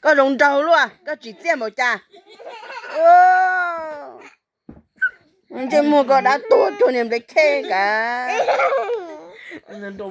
Koj zoo nraug luaj, koj tsim txiaj npaum cas? Ntsej muag koj dab tuag cuag niag nplej khej kav. Nrau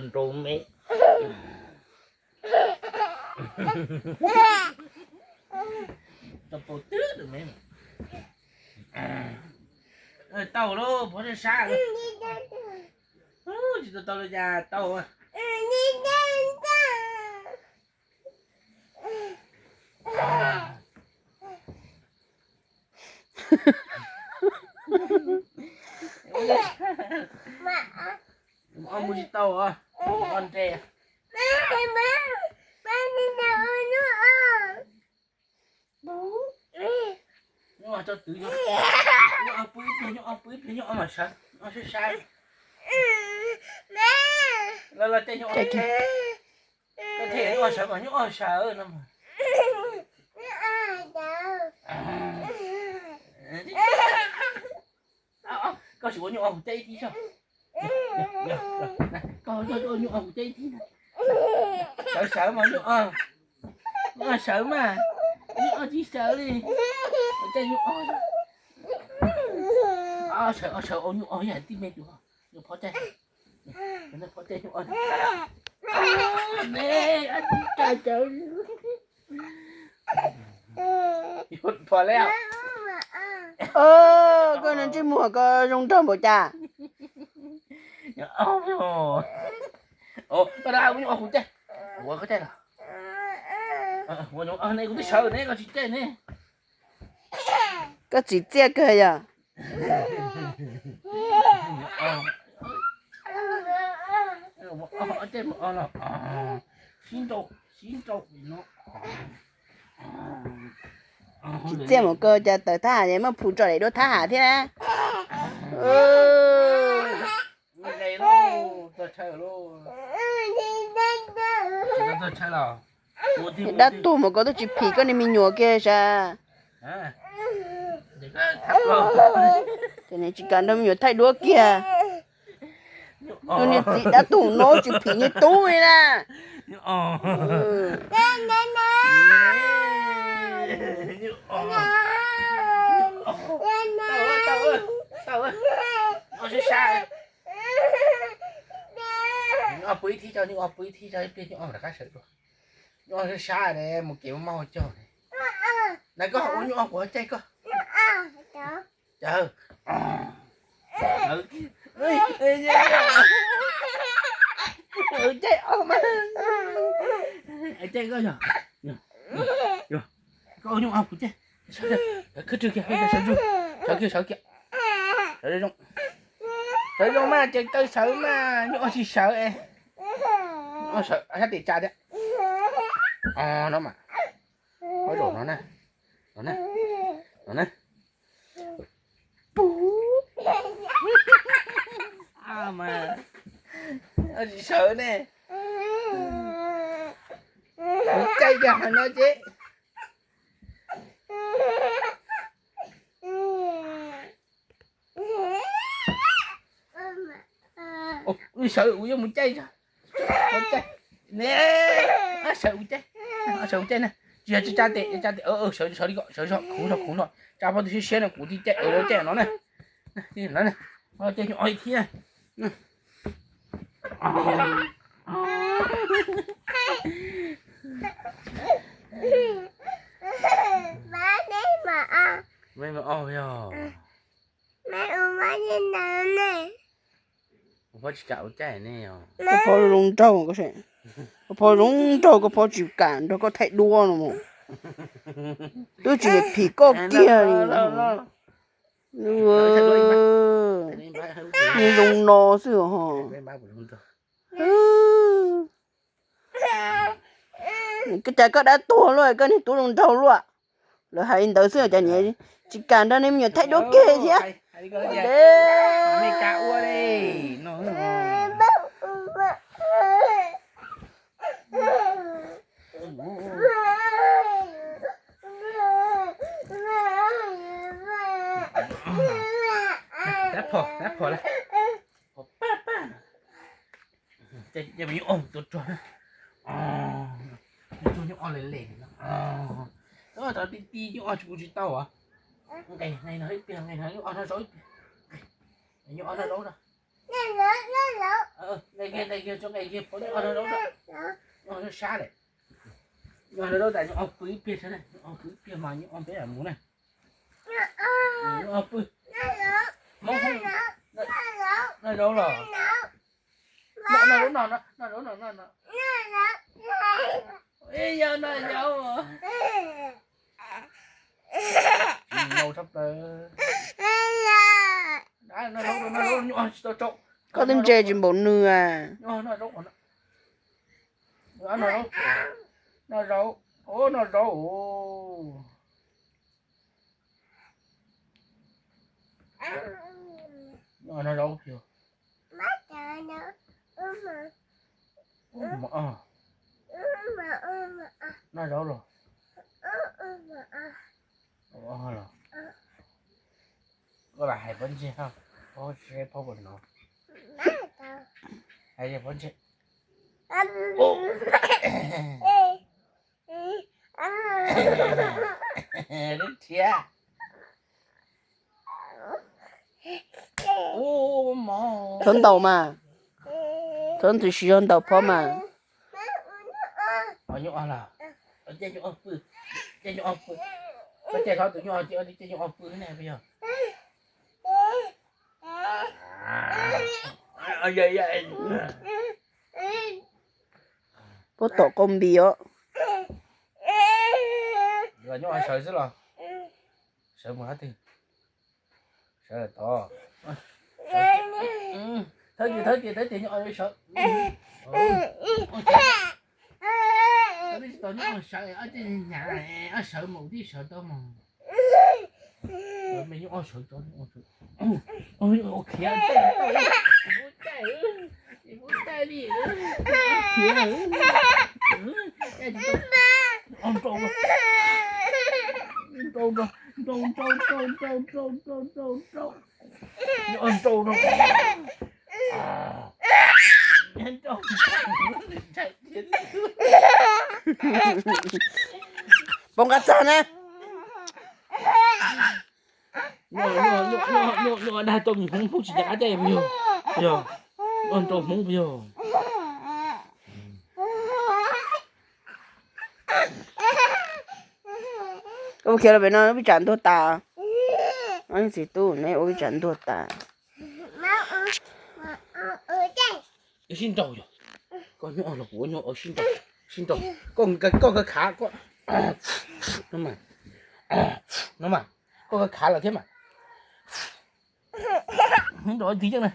nrau me. Tau pau twb me. Tau lauj, pov sab sab. Tsis tau tau li cas tau. Mus tsis tau, nres. Nyob tso twv, nyob pw ib pliag, nyob pw ib pliag, nyob mas sawv, nyob sab sab. Los los tej nyob, tej nyob sawv mas nyob sawv no. Koj tsis ua nyuj ob kuv caij ib tib tso. Koj ua nyuj ob kuv caij ib tib. Sawv sawv mas nyuj ob, nyuj ob sawv mas, nyuj ob tsis sawv li. Kuv caij nyuj ob. Sawv ob, sawv ob, nyuj ob yam tib me tus, nyuj phob caij, phob caij nyuj ob. Koj no ntsej muag koj zoo nraug npaum cas? Koj twb caij los? Kuv twb sawv ne, koj tsis caij ne. Koj tsim txiaj kawg yog. Sib nrau, sib nrau no. Tsim txiaj mus kawg cas tawm thab ham es muab phum tso daim duab thab ham thiab. Dab tuag mas koj twb tsis phim koj niag me nyuam kiag sav. Ces nws tsis kam nrog me nyuam thaij duab kiag. Tus niag txiv dab tuag no tsis phim niag tub li na. Nyuj ob pw ib thib tso, nyuj ob pw ib thib tso, ib pliag nyuj ob rov qab sawv dua. Nyuj ob sab sab ne, mus kev maj maj ua cog ne. Na koj ua nyuj ob kuv caij koj. Caij ob mas. Caij koj yog. Koj ua nyuj ob kuv caij. Khwb rwg kiag, sawv kiag, sawv kiag. Sawv zoo mas, ces kaw sawv mas, nyuj ob tsis sawv es. Sab tes tsa thiab. No mas. Zaum no na. No na. No na. Tsis sawv ne. Kuv caij kiag hov no ces. Sawv, kuv yuav mus caij. Sawv, kuv caij ne. Tsis yog tsis tsa tes, tsa tes, sawv, sawv li ko, sawv zog, khuv zog, khuv zog, tsa pob tw siab siab no, kuv thiaj caij, caij no na. Caij nyuj ob ib thib. Yog. Kuv phob tsis kam ua caij ne. Koj phob zoo nraug, koj phob zoo nraug, koj phob tsis kam nrog koj thaij duab no mas. Twb tsis phim koj kiag li. Zoo no xwb os. Koj cas koj dab tuag luaj, koj niag tub zoo nraug luaj. Lawv hais li ntawd xwb cas niam tsis kam nrog nej me nyuam thaij duab kiag thiab. Tab phom, tab phom la. Ces mas nyuj oj tua rog na. Nyuj oj lem lem no. Tau ti ti nyuj oj tsis pub tsis tau as. Nqes no ib pliag, nqes no nyuj oj noj zaub ib pliag. Nyuj oj noj zaub no. Nqes kiag, nqes kiag, tso nqes kiag, pov nyuj oj noj zaub no. Nyuj oj sab sab lawm. Nyuj oj noj zaub tas nyuj oj pw ib pliag, nyuj oj pw ib pliag mas nyuj oj peb lam mus na. Nyuj oj pw. Hmoob, noj zaub los. Noj zaub no, noj zaub no, noj no. Ib yog noj zaub. Tsis ntau tshaj plaws. Noj zaub, noj zaub, nyuj oj tsis tau tso. Koj twb ntse tsis npaum nws a. Nyuj oj noj zaub, noj zaub, noj zaub, noj zaub. Noj zaub yog. Noj zaub los. Los koj lam hais pob ntseg, pob seb pob puas hnov. Hais pob ntseg. Lub thiab. Txhob ntaus mas. Txhob ntxim siv zog ntaus phob mas. Nyuj oj los. Caij nyuj oj pw. Caij nyuj oj pw. Koj caij hlob tus nyuj oj, caij nyuj oj pw ne puas yog? Puab tom qau npis os. Nyuj oj sawv xwb los? Sawv mus qhov twg? Sawv tod. Thawb ces, thawb ces, thawb ces nyuj oj sawv. Tsis tau nyuj oj sawv, ob tij hnyav, ob sawv mus tib sawv tau mog. Me nyuj oj sawv tso, nyuj oj sawv. Khiav, tsis pub caij, tsis pub caij li. Khiav, caij tsis tau. Oj nrau, nrau, nrau, nrau, nrau, nrau, nrau, nrau, nrau. Nyuj oj nrau no. Poob qab txag na. Nyuj dag tau me hmoob, hmoob tsis nco qab caij yog, yog. Oj nrau hmoob puas yog? Ua khiav los pem no ua vij tsam ntuag tas. Txiv tub ne ua vij tsam ntuag tas. Sib nraus yog. Koj nyuj oj los kuv nyuj oj sib nraus, sib nraus. Koj, koj khav, koj, no mas, no mas, koj khav lawm thiab mas. Nrau tig yeej na.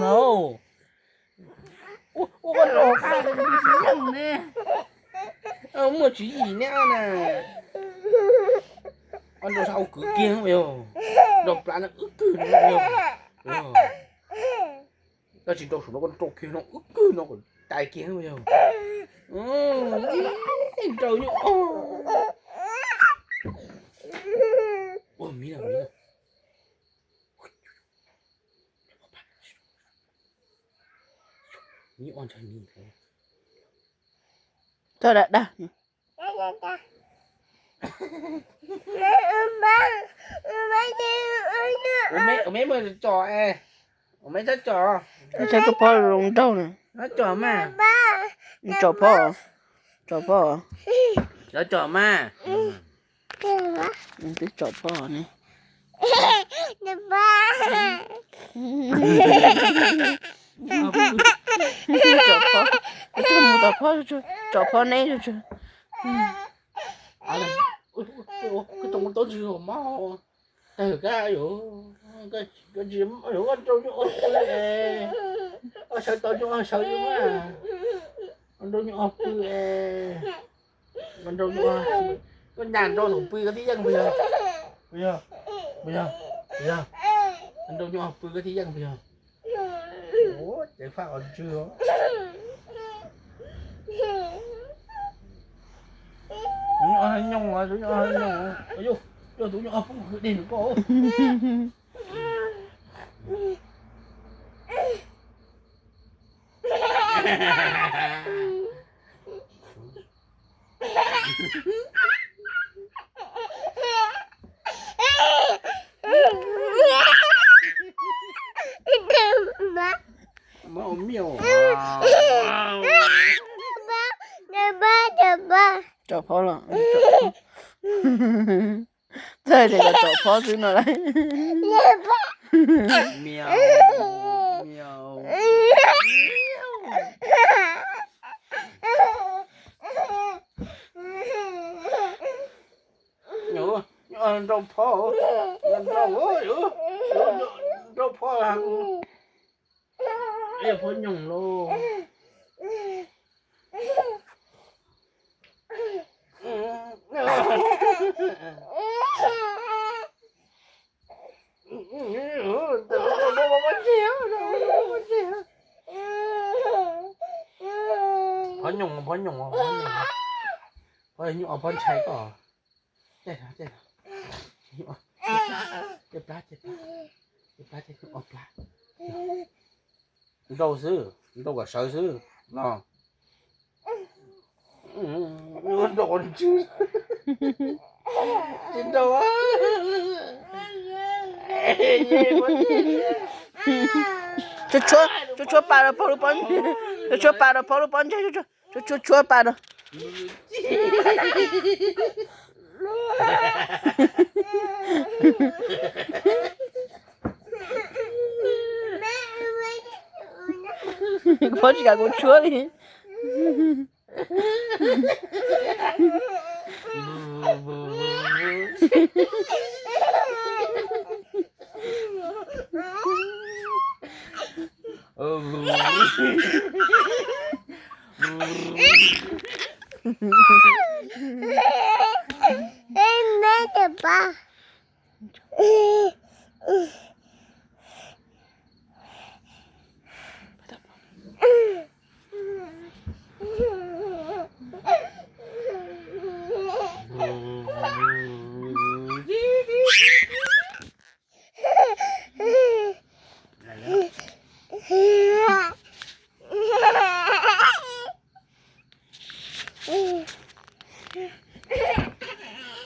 No. Ua koj nrau qab tig yeej ne. Muaj tswv yim ne na. Koj nrau sab ua kwv kiag yog. Nrau plab no wb kwg no yog. Koj tsis nrau saum no, koj nrau kiag no wb kwg no kom tais kiag yog. Nrau nyuj oj. Ua miv lawm, miv lawm. Nyuj oj ntshaw miv. Txhob dag dag. Ua me, ua me muaj tsom es. Ua me txhob tsom. Txhob tsom koj phob zoo nraug na. Txhob tsom mas. Tsom phob, tsom phob. Txhob tsom mas. Twb tsom phob ne. Tsom phob, tsom phob ne. Koj tsom tau ntsis mog. Koj tsis, koj nrau nyuj ob pw es, koj sawv tau nyuj ob sawv li mas, koj nrau nyuj ob pw es, koj nrau nyuj, koj nyas nrau thaum pw koj thiaj yeej puas yog? Puas yog? Puas yog? Puas yog? Koj nrau nyuj ob pw koj thiaj yeej puas yog? Ua ces faj qhov ntswg os. Tus nyuj ob nyooj, tus nyuj ob nyooj, yog tus nyuj ob pw dej nws koj. Tsom phob los, txawj tias kom tsom phob xwb no lauj. Nrau phob, nrau, nrau phob, phob nyoog lauj. Phob nyoog, phob nyoog, phob nyoog, phob ntshai koj. Caij plab, caij plab, caij plab, caij plab, caij plab. Nrau xwb, nrau kom sawv xwb no. Nrau kom ntsws, tsis nrau. Tshuab, tshuab, tshuab pas rau pog lub pob ntseg, tshuab, tshuab pas rau pog lub pob ntseg, tshuab, tshuab, tshuab pas rau. Phob tsis kam kuv tshuab li.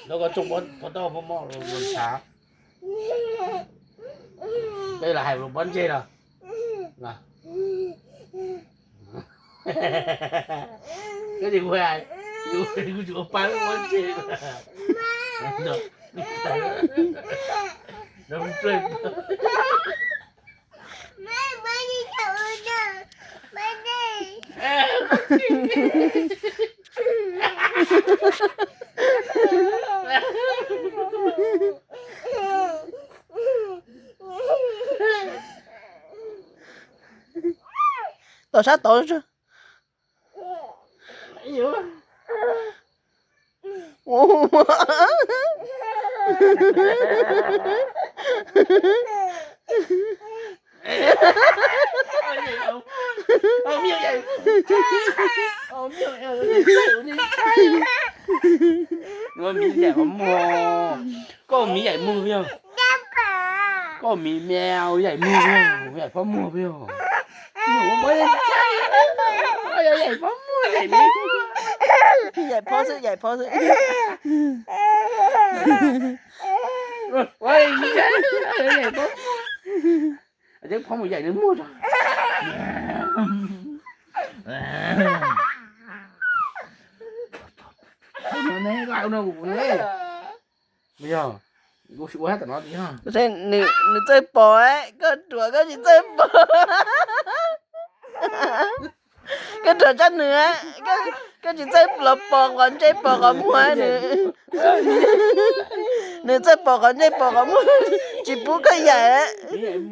Lawv koj tsooj pob tauj pob mov los ntshav, peb los hais los pob ntseg los. Koj tsis ua, kuv tsis ua pa pob ntseg. Tom sab tod. Miv yaim qhov muag, koj miv yaim muag yog, koj miv meo yaim muag, yaim phob muag yog. Yaim phob muag, yaim phob xwb, yaim phob xwb. Phob mus yaim nws muag tso. Yog, kuv ua tam no. Nws txawj pom, koj ruam koj tsis txawj pom. Koj ruam tshaj nws, koj tsis txawj los pom qhov ntsej pom qhov muag nws. Nws txawj pom qhov ntsej pom qhov muag, tsis pub koj yaim.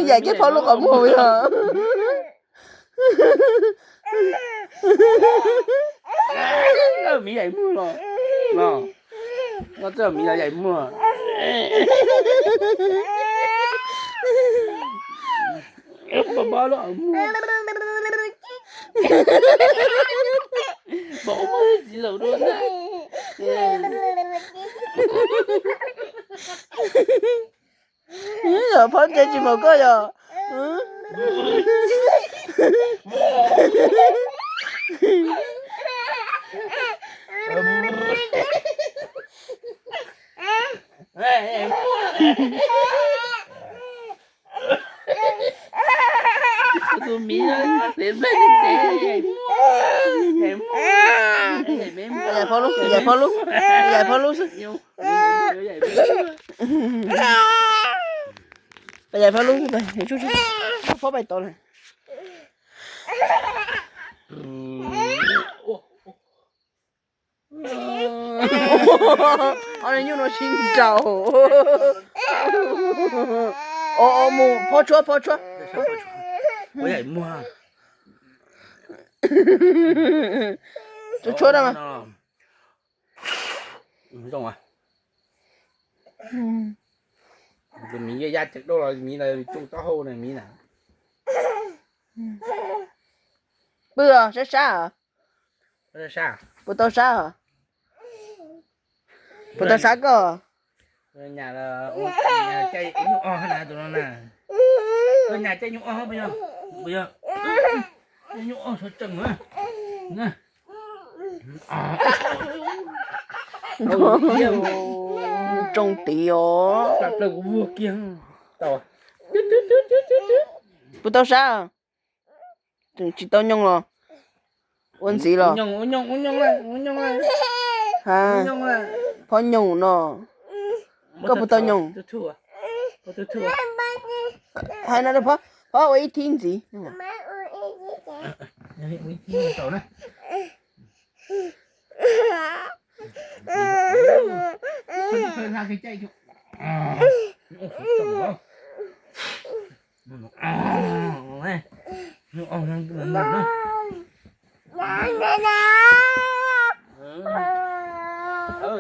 Yaim kiag Phob Lub qhov muag yog. Miv yaim muag los, no, no txawj miv yaim muag. Pab pab los muag. Pom muag txiv laus dua na. Yog Phob ntse tsis mos koj yog. Tus miv no, yaim Phob lub, yaim Phob lub, yaim Phob lub xwb. Yaim Phob lub, Phob pais tod lawm. Ob nyuj no sib nraus. O, o, mus, Phob tshuab, Phob tshuab. Tshuab, tshuab da mas. Miv ya ya cawm dau los miv na, tsuj taub hau na miv na. Pw os, sab sab os. Puas tau sab os? Puas tau sab koj? Nyam caij nyuj ob na, tus no na. Nyam caij nyuj ob, puas yog? Puas yog? Caij nyuj ob sawv tsees na. Tsoo tid os. Puas tau sab? Tsis tau nyooj los? Ua ntxiv los? Ha, Phob nyooj no. Koj puas tau nyooj? Hais no rau Phob, Phob ua ib thib ntxiv.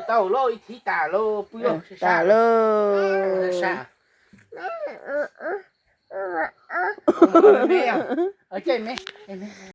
Tau lauj, ib thib tas lauj, pw lauj, tas lauj.